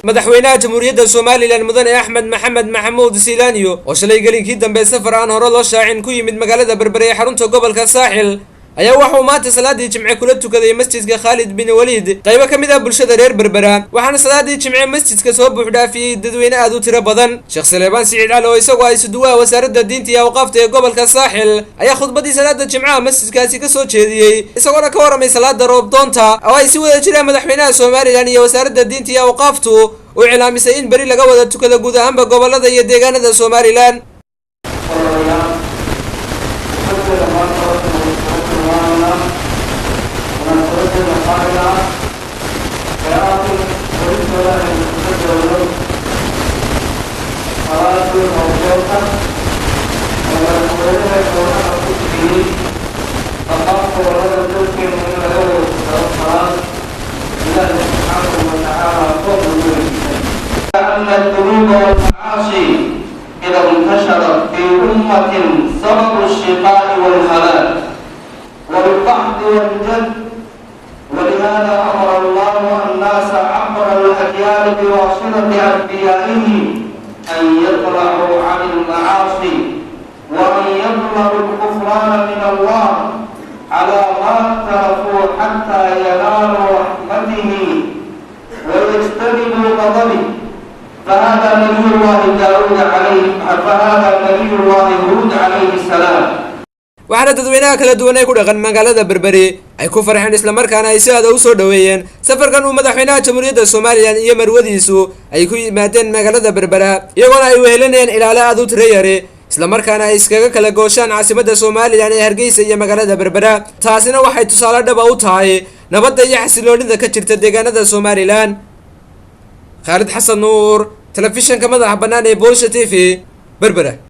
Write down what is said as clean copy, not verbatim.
Madaxweynaha Jamhuuriyadda Somaliland, Mudane Axmed Maxamed Maxamuud Silaaniyo, oo shalay gelinkii dambe safar aan hore loo shaacin ku yimid magaalada Berbere ee xarunta gobolka Saaxil, ayaa waxauu maanta salaadii Jimce kula tukaday masjidka Khaalid bin Waliid qaybo ka mid ah bulshada reer Berbera. Waxaana salaadii Jimce masjidka soo buuxdhaafiyey dadweyne aad u tiro badan. Sheekh Saleebaan Siciid Cali, oo isagoo ay suduwaha wasaaradda diinta iyo awqaafta ee gobolka Saaxil, ayaa khudbadii salaada Jimcaha masjidkaasi kasoo jeediyey, isagoona ka warramay salaada roobdoonta oo ay si wada jiraan madaxweynaha Somaliland iyo wasaaradda diinta iyo awqaaftu u cilaamisay in beri laga wada tukado guud ahaanba gobolada iyo deegaanada Somaliland. Walaalayaal, khudbadeeda maanta waxaynu kaga tilmaamaynaa munaasabadeeda qaaliga ah ee ah in welintooda aynu kaga joogno salaadii roobdoonta oo madaxweynaha dowlaha ku bixiyey dhammaan gobolada dalkeenu in laga wada tukado salaad Ilaahi subxaanahu wa tacaala roob lagu weydiisay. أن الذنوب والمعاصي إذا انتشرت في أمة سبب الشقاء والهلاك والقحط والجد، ولهذا أمر الله الناس عبر الأجيال بواسطة أنبيائه أن يقلعوا عن المعاصي وأن يطلبوا الغفران من الله على ما اقترفوا حتى ينالوا رحمته ويجتنبوا غضبه. فهذا نبي الله داود عليه فهذا نبي الله هود عليه السلام. Waxaana dadweynaha kala duwan ee ku dhaqan magaalada Berberi ay ku farxeen, islamarkaana ay si aada u soo dhoweeyeen safarkan uu madaxweynaha Jamhuuriyadda Somaliland iyo marwadiisu ay ku yimaadeen magaalada Berbera, iyagoona ay wehelinayeen ilaalo aada u tiro yari, islamarkaana ay iskaga kala gooshaan caasimadda Somaliland ee Hargeysa iyo magaalada Berbera. Taasina waxay tusaale dhaba u tahay nabadda iyo xasiloonida ka jirta deegaanada Somaliland. Khaalid Xasan Nuur, telefishanka madaxa bannaan ee Bulsha TV, Berbera.